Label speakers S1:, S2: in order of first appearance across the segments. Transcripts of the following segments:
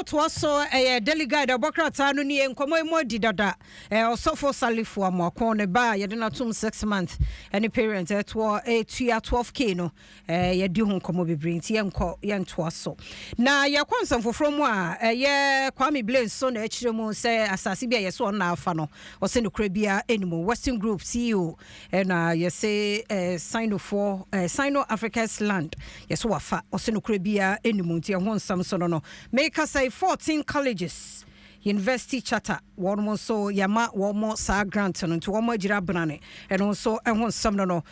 S1: Wotoa so, ɛyɛ Daily Guide ɛbɔ krataa no nie. Nkɔmmɔ yi mu adi dada. Ɔsɔfo Salifo Amoako ne ba a yɛde no atom 6 months ɛne parent ɛtoɔ ɛtua 12K no, yɛdi ho nkɔmmɔ bebree, nti yɛnkɔ yɛntoa so na yɛkɔ nsɛm foforɔ mu a ɛyɛ Kwame Blane so na ɛkyerɛ mu sɛ asase bi a yɛsɛ ɔno na afa no, ɔsɛ nokorɛ biara ɛnimu. Western Group CEO ɛna yɛsɛ Sinofoɔ, Sino Africa's land yɛsɛ wafa, ɔsɛ nokorɛ biara ɛnimu, nti ɛho nsɛm so no meka sɛ 14 colleges university charter, wɔn nso yɛma wɔn saa grant no, nti wɔn agyina benane. Ɛno nso ɛho nsɛm no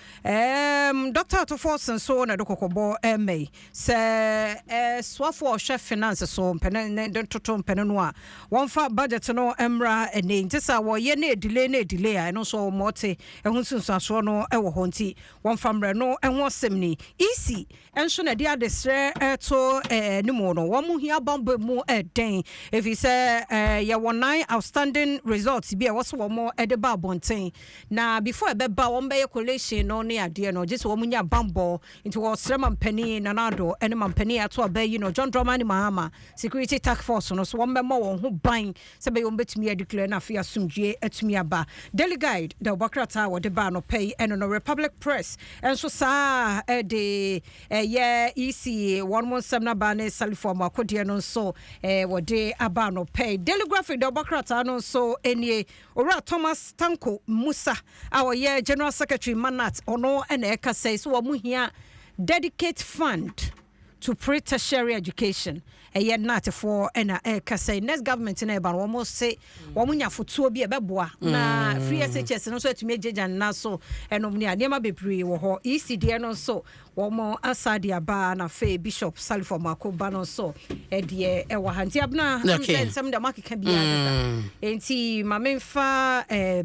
S1: Dr. Ato Forson nso na ɛde kɔkɔbɔ ɛmɛ yi sɛ soafoɔ a ɔhwɛ finance so mpɛnɛ ne de toto mpɛnɛ no a wɔmfa budget no mmra ɛnɛ, nti sɛ wɔyɛ ne delay ne delay a, ɛno nso wɔn ɔte ɛho nsunsuansoɔ no ɛwɔ hɔ, nti wɔmfa mmerɛ no. Ɛho asɛm ni. EC nso na ɛde adesrɛ ɛto ne mu no, wɔn hia bambɔ mu ɛdɛn, ɛfiri sɛ yɛwɔ nine outstanding results bi a ɛwɔ so wɔn ɛde ba abɔnten, na before ɛbɛba wɔn bɛyɛ collation no ne adeɛ no, gye sɛ wɔn nya bambɔ. Nti wɔsrɛ mampanin Nana Addo ɛne mampanin ato aba yi no, John Dramani Mahama, security task force no so wɔn bɛmmɔ wɔn ho ban sɛ bɛyɛ wɔn bɛtumi adeclare na afei asomdwie atumi aba. Daily Guide da ɔbɔ krataa a wɔde ba no pɛ yi ɛno no. Republic Press nso saa ɛde ɛyɛ EC wɔn mo nsɛm n'aba ne Salifo Amoakodeɛ no nso wɔde aba no pɛ yi. Daily Graphic da ɔbɔ krataa no nso nie. Owura Thomas Tanko Musa a ɔyɛ general secretary manat, ɔno ɛna ɛka sɛ so wɔn hia dedicate fund to pre-tertiary education. Ɛyɛ GNAT foɔ ɛna ɛka sɛ next government no ɛba no, wɔn se wɔn nya fotuo bi ɛbɛboa na free SHS no nso atumi agyegya nna so ɛnom ne a nneɛma bebree wɔ hɔ. EC deɛ no nso wɔn asa de aba, na afei Bishop Salifo Mako ba no nso ɛdeɛ ɛwɔ ha. Nti abena sɛ nsɛm deɛ mo akeka biara dada, nti maame nfa.